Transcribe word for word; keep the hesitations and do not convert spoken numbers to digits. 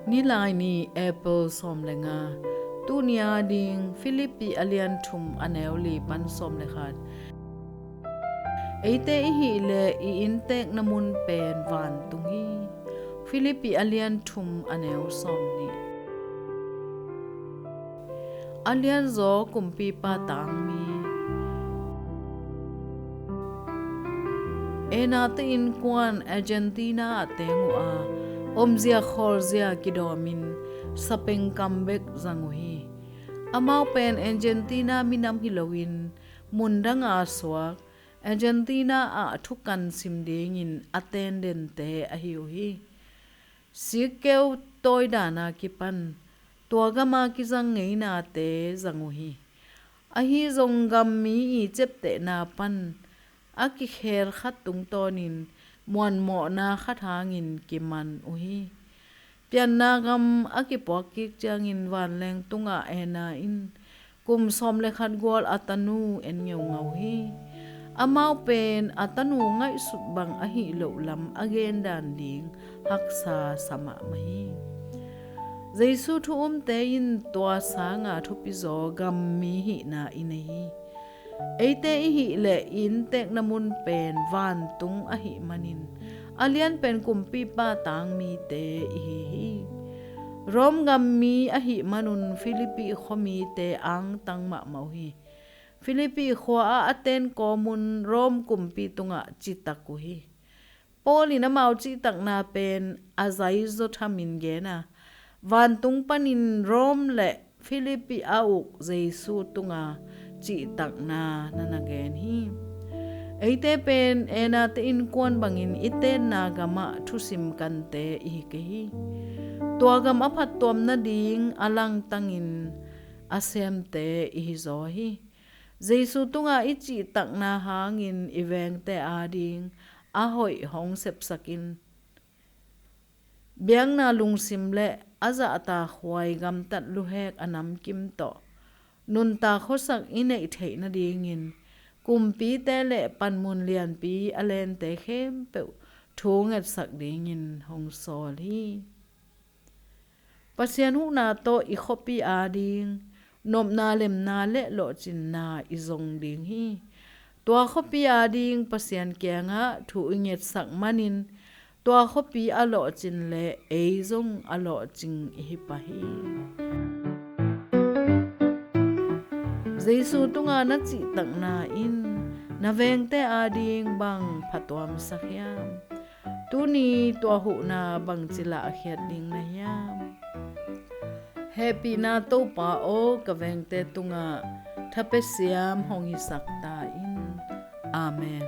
Nilaini, April sawm le nga. Tuni ading Philippi a lian thum a neu li pan sawm le khat. Eite i hih leh i inntekna mun pen vantung hi. Philippi a lian thum a neu sawm nih. A lianzaw kumpipa tangmi. Ena te innkuan Argentina ah teng uh a, omzia khawlzia kidawmin sapeng kam bek zang uh hi. Amau pen Argentina minam hi loin mundang a suak, Argentina ah thukan sim dingin a tendente ahi uh hi. Sikkeu tawidan a kipan tua gama kizang ngeinate zang uh hi. Ahi zong gammi i ciaptehna pan a kikhel khat tungtawnin muanmawhna khat hangin kiman uh hi. Pianna gam a kipuak kik ciangin vanleng tungah Ena in kum sawm le khat gual a tanu en ngeungau hi. Amau pen a tanu ngaihsut bang ahih loh lam a gendan ding haksa sa mahmah hi. Jesu thu umte in tua sanga thupizaw gammi hihna i nei hi. Eite i hih leh i inntekna mun pen vantung ahih manin a lianpen kumpipa tangmite i hi hi. Rome gammi ahih manun Philippi khuamite angtang mahmah uh hi. Philippi khua ah a ten kawmun Rome kumpi tungah citak uh hi. Paul in amau cihtakna pen a zaizaw thamin gen a, vantung panin Rome le Philippi a uk Jesu tunga cihtakna na na gen hi. Eite pen Ena te innkuan bangin i tenna gamah thusim kante i hi kei hi. Tua gam a phattuam nading a langtangin a semte i hi zaw hi. Jesu tunga i cihtakna hangin i vengte ading a hoih hong sepsakin, biakna lungsim le a zahtakhuai gamtat luhek a namkim tawh nuntak khuasak i neih theih nadingin kumpite le panmun lianpi a lente khempeuh thu ngetsak dingin hong sawl hi. Pasian huhna tawh i khuapi ading nopna, lemna le lawhcinna i zong ding hi. Tua khuapi ading Pasian kiangah thu i ngetsak manin tua khuapi a lawhcin le ei zong a lawhcing i hi pah hi. Jesu tunga na cihtakna in na vengte ading bang phattuamsak hiam? Tuni tua huhna bangci lahkhiat ding na hiam? Hehpihna Topa aw, ka vengte tungah thapia siam hong hisak ta in. Amen.